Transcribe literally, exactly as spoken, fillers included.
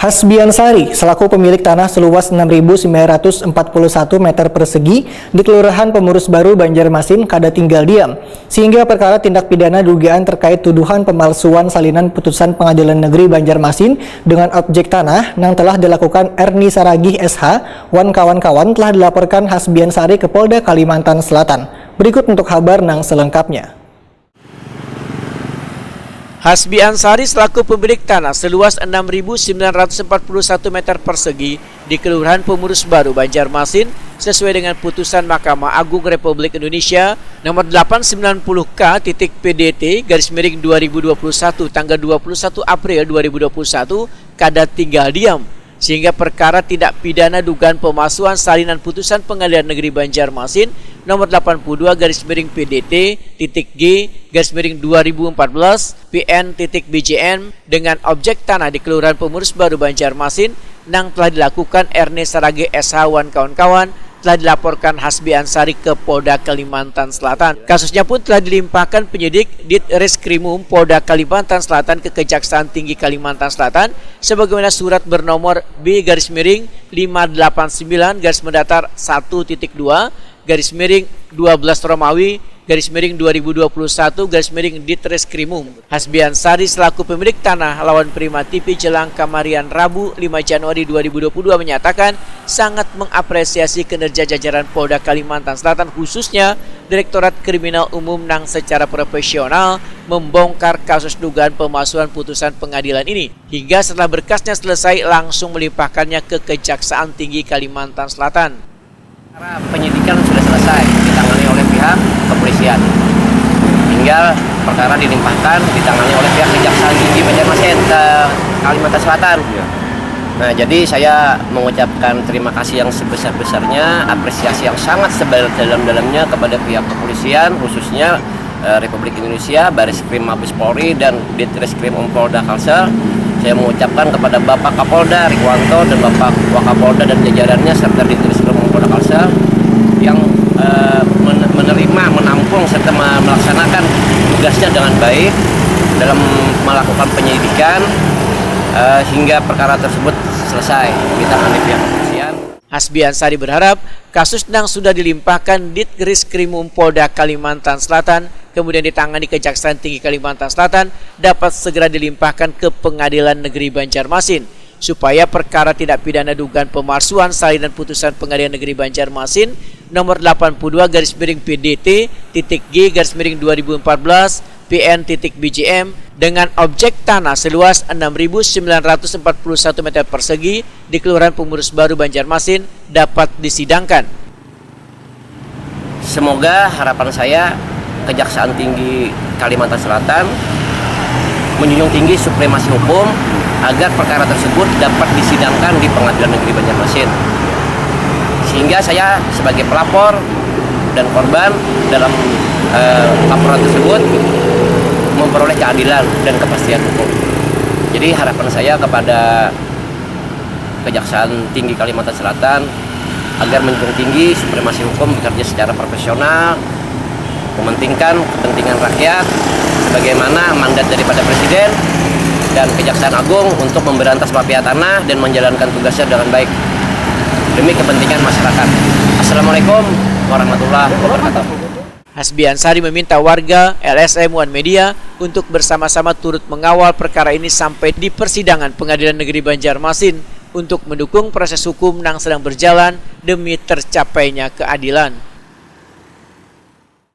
Hasbian Sari, selaku pemilik tanah seluas enam ribu sembilan ratus empat puluh satu meter persegi di Kelurahan Pemurus Baru, Banjarmasin, kada tinggal diam, sehingga perkara tindak pidana dugaan terkait tuduhan pemalsuan salinan putusan Pengadilan Negeri Banjarmasin dengan objek tanah nang telah dilakukan Erni Saragih S H wan kawan-kawan telah dilaporkan Hasbian Sari ke Polda Kalimantan Selatan. Berikut untuk habar nang selengkapnya. Hasbi Ansari selaku pemilik tanah seluas enam ribu sembilan ratus empat puluh satu meter persegi di Kelurahan Pemurus Baru, Banjarmasin, sesuai dengan putusan Mahkamah Agung Republik Indonesia nomor delapan sembilan puluh K titik P D T garis miring dua ribu dua puluh satu tanggal dua puluh satu April dua ribu dua puluh satu, kada tinggal diam, sehingga perkara tindak pidana dugaan pemalsuan salinan putusan Pengadilan Negeri Banjarmasin nomor delapan puluh dua garis miring P D T titik G garis miring dua ribu empat belas P N titik B J M dengan objek tanah di Kelurahan Pemurus Baru, Banjarmasin, nang telah dilakukan Erne Saragih S H wan kawan-kawan, telah dilaporkan Hasbi Ansari ke Polda Kalimantan Selatan. Kasusnya pun telah dilimpahkan penyidik Ditreskrimum Polda Kalimantan Selatan ke Kejaksaan Tinggi Kalimantan Selatan sebagaimana surat bernomor B garis miring lima delapan sembilan garis mendatar satu titik dua garis miring dua belas Romawi garis miring dua ribu dua puluh satu garis miring Ditreskrimum. Hasbi Ansari selaku pemilik tanah lawan Prima T V Jelang Kamarian Rabu lima Januari dua ribu dua puluh dua menyatakan sangat mengapresiasi kinerja jajaran Polda Kalimantan Selatan, khususnya Direktorat Kriminal Umum, nang secara profesional membongkar kasus dugaan pemalsuan putusan pengadilan ini, hingga setelah berkasnya selesai langsung melimpahkannya ke Kejaksaan Tinggi Kalimantan Selatan. Perkara penyidikan sudah selesai ditangani oleh pihak kepolisian. Tinggal perkara dilimpahkan ditangani oleh pihak Kejaksaan Tinggi Banjarmasin, eh, Kalimantan Selatan. Nah, jadi saya mengucapkan terima kasih yang sebesar-besarnya, apresiasi yang sangat sedalam-dalamnya kepada pihak kepolisian, khususnya eh, Republik Indonesia, Baris Krim Mabes Polri, dan Ditreskrim Umpolda Kalsel. Saya mengucapkan kepada Bapak Kapolda Rikwanto dan Bapak Wakapolda dan jajarannya serta Ditreskrim Umpolda Kalsel yang eh, men- menerima, menampung serta me- melaksanakan tugasnya dengan baik dalam melakukan penyidikan eh, hingga perkara tersebut selesai ditangani pihak kepolisian. Hasbi Ansari berharap kasus nang sudah dilimpahkan Ditreskrimum Polda Kalimantan Selatan kemudian ditangani Kejaksaan Tinggi Kalimantan Selatan dapat segera dilimpahkan ke Pengadilan Negeri Banjarmasin, supaya perkara tindak pidana dugaan pemalsuan salinan putusan Pengadilan Negeri Banjarmasin nomor delapan puluh dua garis miring P D T titik G garis miring dua ribu empat belas P N titik B J M dengan objek tanah seluas enam ribu sembilan ratus empat puluh satu meter persegi di Kelurahan Pemurus Baru, Banjarmasin, dapat disidangkan. Semoga, harapan saya, Kejaksaan Tinggi Kalimantan Selatan menjunjung tinggi supremasi hukum agar perkara tersebut dapat disidangkan di Pengadilan Negeri Banjarmasin. Sehingga saya sebagai pelapor dan korban dalam eh, laporan tersebut memperoleh keadilan dan kepastian hukum. Jadi, harapan saya kepada Kejaksaan Tinggi Kalimantan Selatan agar menjunjung tinggi supremasi hukum, bekerja secara profesional, mementingkan kepentingan rakyat sebagaimana mandat daripada Presiden dan Kejaksaan Agung untuk memberantas mafia tanah dan menjalankan tugasnya dengan baik demi kepentingan masyarakat. Assalamualaikum warahmatullahi wabarakatuh. Hasbi Ansari meminta warga, L S M, wan media untuk bersama-sama turut mengawal perkara ini sampai di persidangan Pengadilan Negeri Banjarmasin untuk mendukung proses hukum nang sedang berjalan demi tercapainya keadilan.